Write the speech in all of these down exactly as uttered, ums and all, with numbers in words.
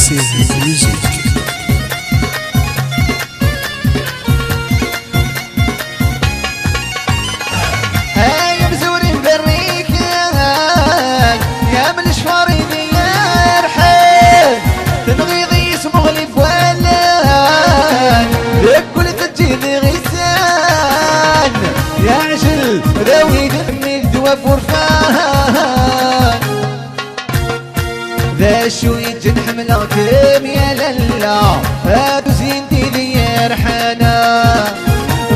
Music. Ay amzur iberrikan, ya mlecfar i d-yerḥan, tenɣiḍ yismuɣli n wallan, deg wul teǧǧiḍ iɣisan, ya ɛjel d awid mmil d wafurfan. D acu yeǧǧan ḥemmleɣ-kem ya lalla, a tuzyint-iw d yerḥana.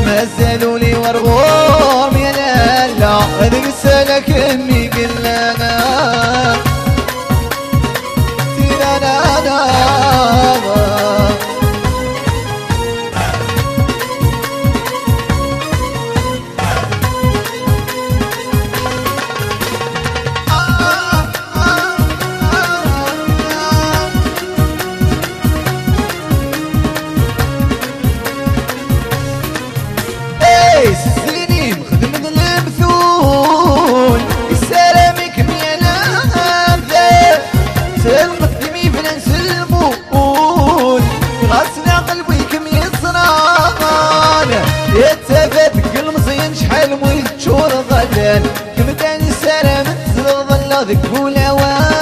Mazal ul-iw ar ɣur-m ya lalla, deg-s ala kemm i yellan. Tirana. Hey, zzin-im xedmen lemtul, yessaram-ikem yal amdan, s lqedd-im yebnan s lmul, ɣas laqelb-ikem yeẓran, yettaba deg ilmeẓyen acḥal mu yeččur ḍallan, kemm d anissaram n tezdeɣ ḍelleɣ deg ulawan.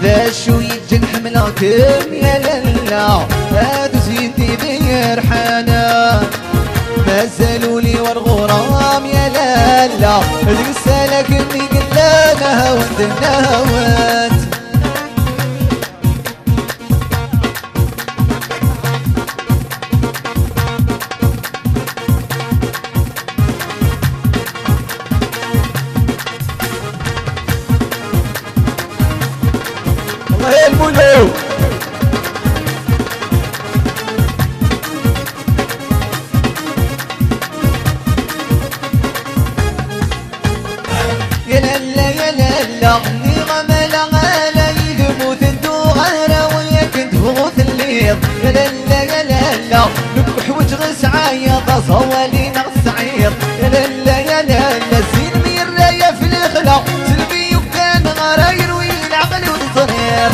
D acu yeǧǧan ḥemmleɣ-kem ya lalla, a tuzyint-iw d yerḥana. Mazal ul-iw ar ɣur-m ya lalla, deg-s ala kemm i yellan, ahawent, ahawent. الله يا المولى. Ya lalla, ya lalla, nniɣ-am ala, ala yid-m ur tentuɣ ara, win akken tebɣu telliḍ. Ya lalla, ya lalla, nekk ḥwaǧeɣ sɛaya, d aẓawali neɣ tesɛiḍ. Ya lalla, ya lalla, zzin-im yerra-ya f lexla, selbi yukan ɣer ayrwi, leɛqel ur teẓriḍ.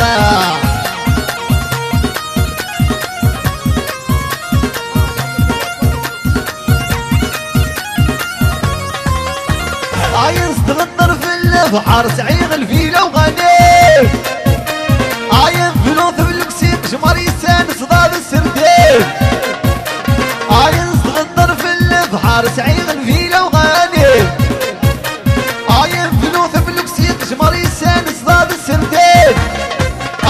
Ayen s-tɣeṭṭer f lebḥer, sɛiɣ lfila uɣanib. Ayen flu tebluksi, jmer yessan ṣdad serdib. Ayen s-tɣeṭṭer f lebḥer, sɛiɣ lfila uɣanib. Ayen flu tebluksi, jmer yessan ṣdad serdib.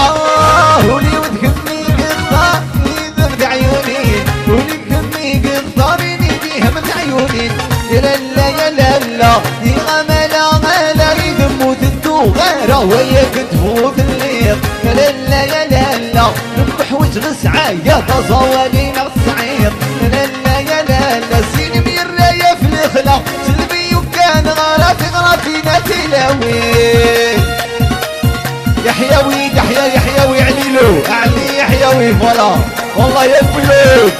Ah, ul-iw d kemm i yextar, idem d ɛyunin, ul-iw d kemm i yextar, ini d ihem d ɛyunin. Ya lalla, ya lalla, nniɣ-am ala, ala yid-m ur tentuɣ ara, win akken tebɣu telliḍ. Ya lalla, ya lalla, nekk ḥwaǧeɣ sɛaya, d aẓawali neɣ tesɛiḍ. Ya lalla, ya lalla, zzin-im yerra-ya f lexla, selbi yukan ɣer tiɣratin a tilawin. Yeḥyawi, Yeḥya, Yeḥyawi, Ɛlilu, Ɛli Yeḥyawi, voilà. Wallah ya lqulub.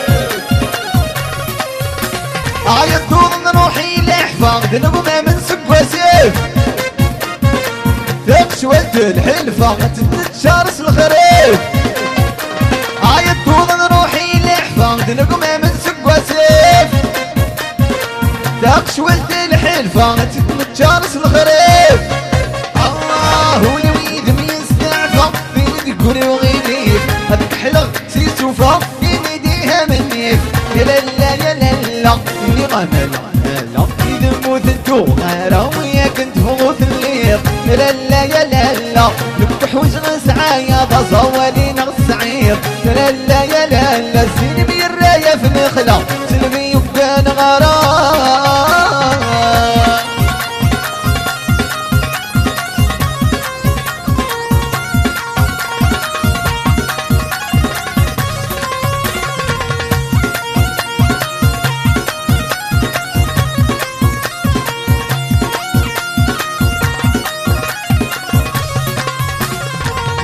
Ɛyedduḍ nruḥ i leḥfa, d lɣmam seg wasif. Tamecwalt lḥilfa, ad tt-neččar s lexrif. Ɛyedduḍ nruḥ i leḥfa, d lɣmam seg wasif. Taqecwalt lḥilfa, ad tt-neččar s lexrif. Ah, ul-iw yid-m yesteɛfa, tin deg ul-iw ɣilif. Ad kḥleɣ si sufa, ini d iham nnif. Ya lalla, ya lalla, nniɣ-am ala, ala. Yid-m ur tentuɣ ara, win akken tebɣu telliḍ. Ya lalla, ya lalla, nekk ḥwaǧeɣ sɛaya, d aẓawali neɣ tesɛiḍ. Ya lalla, ya lalla, zzin-im yerra-ya f lexla, selbi yukan ɣer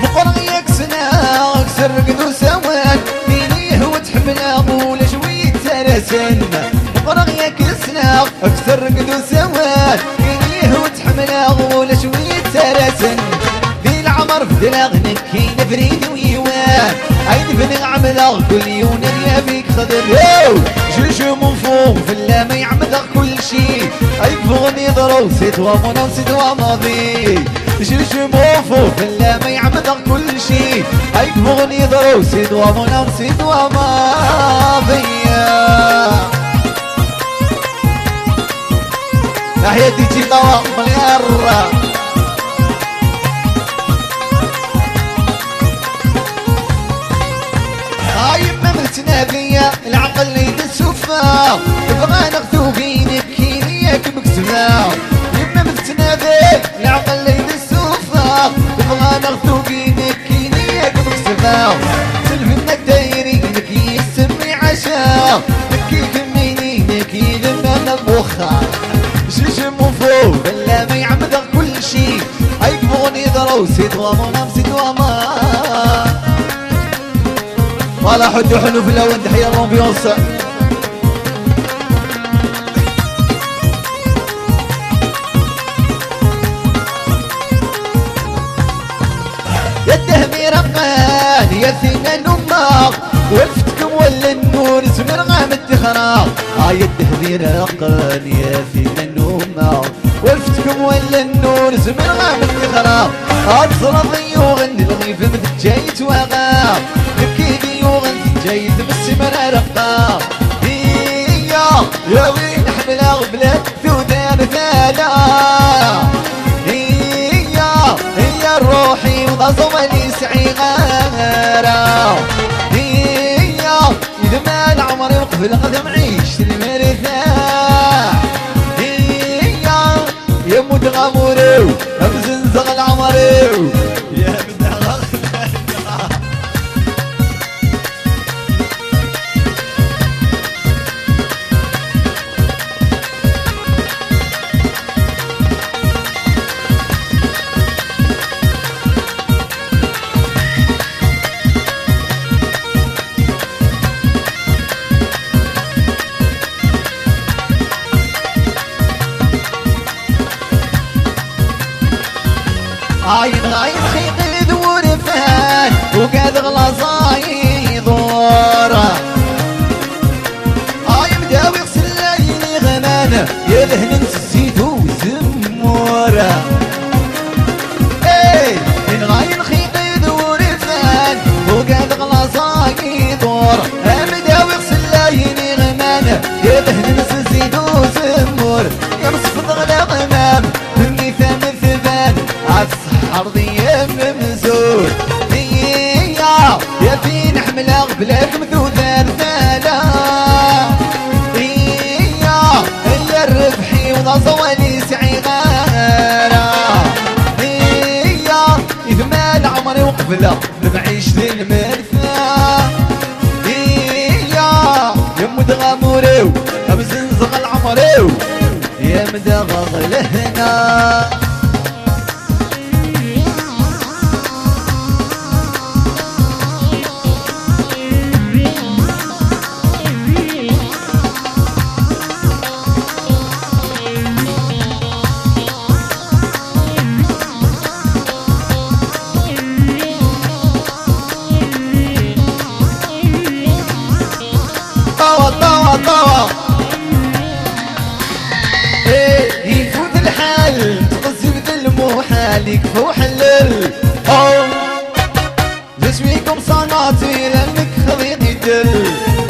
Meqqreɣ yak ssneɣ-k s rregd usawan, ih ur tt-ḥemmleɣ ulac wi yettarasen. Meqqreɣ yak ssneɣ-k s rregd usawan, ih ur tt-ḥemmleɣ ulac wi yettarasen. Di leɛmer Dleɣ nekkin abrid-iw yiwen, ay nebni ɛemleɣ kul yiwen ad yaf i yexdem. Yo! Je, je m'en fous, fell-am ay ɛemdeɣ kulci, ay yebɣun yeḍru, c'est toi mon âme, c'est toi ma vie. Je, je m'en fous, fell-am ay ɛemdeɣ kulci, ay yebɣun yeḍru, c'est toi mon âme, c'est toi ma vie. Taḥya D J Tawa, melyar. A yemma m tettnadi, leɛqel i d-tessufeɣ, tebɣa neɣ tugi, nekkini ad kem-kesbeɣ. Yemma m tettnadi, leɛqel i d-tessufeɣ, tebɣa neɣ tugi, nekkini ad kem-kesbeɣ. S lbenna n tayri, nekk yis-m i ɛaceɣ, nekk i kemmini, nekk yid-m am wexxer. Je, je m'en fous, fell-am ay ɛemdeɣ kulci, ay yebɣun yeḍru, c'est toi mon âme, c'est toi ma. Voilà, ḥuddu ḥellu fell-awen, teḥya l'ambiance. Ya ddehbi reqqan, ya tina nummeɣ, walfet-kem wallen ur zmireɣ ad m-ttixreɣ. Ay ddehbi reqqan, ya tina nummeɣ, walfet-kem wallen ur zmireɣ ad m-ttixreɣ. Ad teẓreḍ i yuɣen lɣif m teǧǧayt waɣa, nekk i d yuɣen teǧǧayt m simra reqqaɣ. Iya, ya win ḥemmleɣ bla tudert ala. Iya, iya ṛṛuḥ-iw d aẓawan i sɛiɣ ara. Iya, idma leɛmer-iw qebleɣ tamɛict n lmerta. Iya, ya muddeɣ amur-iw, am zenzeɣ leɛmer-iw. Ya muddeɣ. Ayen ɣayen xiqi d wurfan, ugadeɣ laẓ ay iḍur. Ay mdawiɣ sellayen iɣman, yedhnen s zzit uzemmur. Hey, yenɣa-yi lxiq d wurfan, ugadeɣ laẓ ay iḍur. Am dawiɣ sellayen iɣman, yedhnen s zzit uzemmur. Yemsefḍeɣ leɣmam, nnif am tban, ad tseḥḥreḍ i yemzur. Iya, ya tin ḥemmleɣ bla kem tudert ala. Iya, iya rrbeḥ-iw d aẓawan i sɛiɣ ara. Iya, idma leɛmer-iw qebleɣ lemɛic di lmerta. Iya, yemmuddeɣ amur-iw, am zenzeɣ leɛmer-iw, yemdeɣ lehna. طاوة، طاوة، طاوة. إيه، يفوت الحال، تقزم ذا المحال، يكفى وحلل. أو. Je suis comme ça naturel, لأنك خذيت الدل.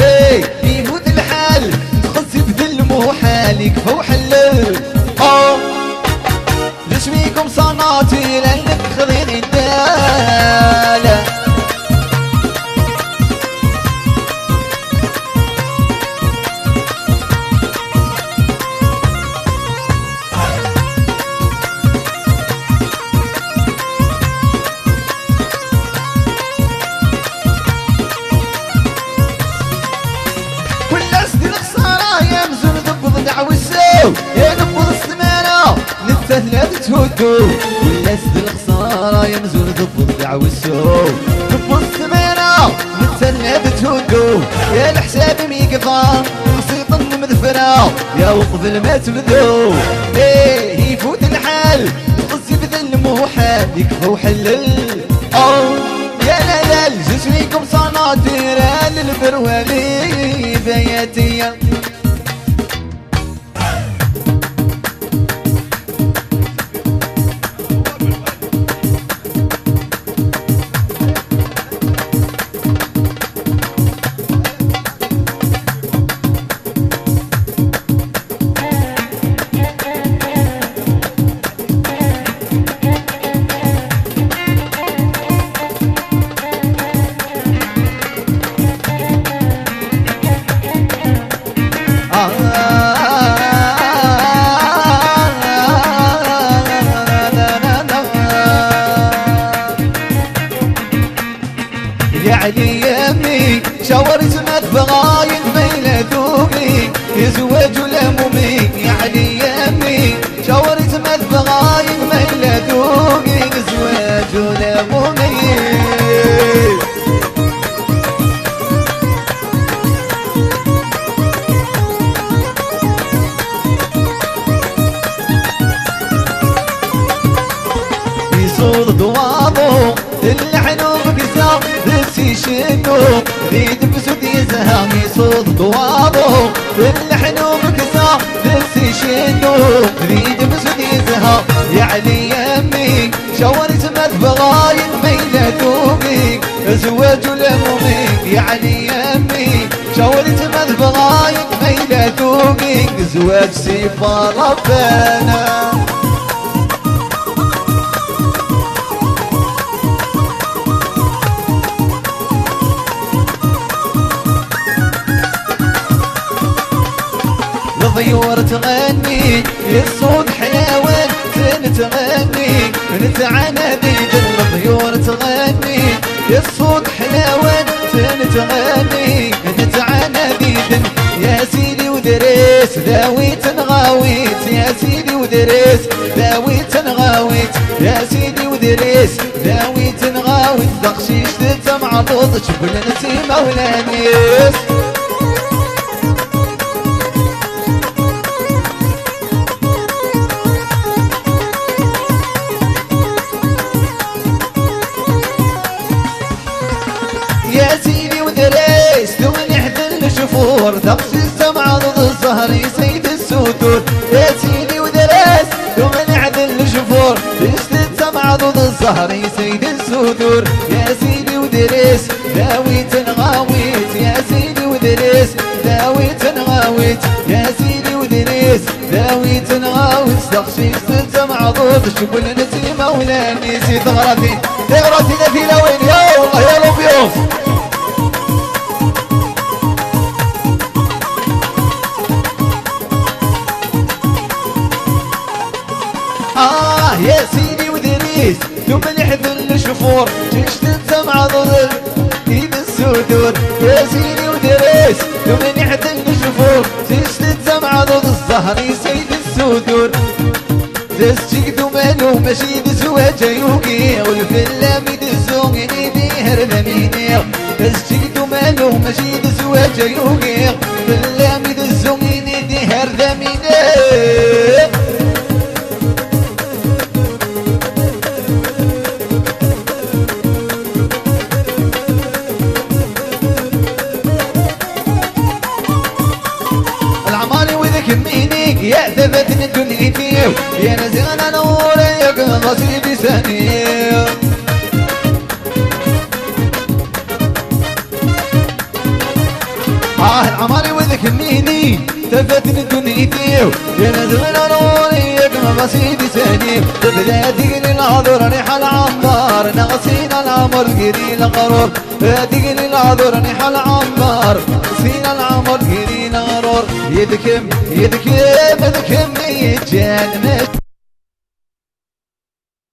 إيه، يفوت الحال، تقزم ذا المحال، يكفى وحلل. أو. Je suis comme ça naturel, لأنك خذيت الدل. Kul ass d lexsara, ya amzun tewweḍ-d ɛwissu, ya newweḍ s tmara, nettat la tetthuddu. Kul ass d lexsara, ya amzun tewweḍ-d ɛwissu, tewweḍ s tmara, nettat la tetthuddu. Ya leḥsab mi yekfa, xsiṭen n medfra, ya uqbel ma tebdu. Ih, ifut lḥal, tɣezzib d lmuḥal, yekfa uḥellel. Oh, ya la la, je suis comme ça naturel, le berwali, veyatiya. يا علي يا أمي، شاورت ما تبغاين ما إلا ذوقي، يزواج ولا مومي. يا علي يا أمي، شاورت ما تبغاين ما إلا ذوقي، يزواج ولا مومي. يصوت ضوابو، اللحن وبكسا، بس يشنو، ذي دبس ودي زهام. يصوت ضوابو، اللحن وبكسا، بس يشنو، ذي دبس ودي زهام. يا علي يا أمي، شاورت ما تبغاين ما إلا ذوقي، زواج ولا مومي. يا علي يا أمي، شاورت ما تبغاين ما إلا ذوقي، زواج سيفا ربنا. الطيور تغني، الصوت حيوان تغني، نتعانى بيد الطيور تغني، الصوت حيوان تغني، نتعانى بيد. يا سيدي ودريس داويت نغاويت، يا سيدي ودريس داويت نغاويت، يا سيدي ودريس داويت نغاويت. تقشيش تتم عضوض شبل نسيمة ولانيس. يا سيدي ودريس، ثم نحذل الشفور، دقس السمع ضد الزهر يا سيد السدور. يا سيدي ودريس، ثم نحذل الشفور، دقس السمع ضد الزهر يا سيد السدور. يا سيدي ودريس، داويت نغاويت، يا سيدي ودريس، داويت نغاويت، يا سيدي ودريس. داوي تنغاوي تستخشي ستة معضوض شبل نسيمة ولاني سي ثغرتي، ثغرتي لا في لا وين، يا والله يا لوبيوس. آه يا سيدي ودريس، ثم نحذل الشفور، تشتت معضوض إيد السدود. يا سيدي ودريس، ثم نحذل الشفور، تشتت معضوض الزهر يسيد السدود. دستيك دومانو ماشي دزواجة يوكي، والفلام يدزو ينيدي هر ذميني. دستيك دومانو ماشي دزواجة يوكي، والفلام يدزو ينيدي هر ذميني. العمالي وذاك مينيك يا ثبت الدنيتي، يا نزغنا نوريك نصيب ثاني. آه العمالي وذاك ميني، ثبت الدنيتي، يا نزغنا نوريك نصيب ثاني. تبدا تقلي العذر ريح العمار، نغسينا العمر قليل الغرور. تقلي العذر ريح العمار، سينا العمر قليل الغرور. يدكم، يدكم، يدكم يجان مش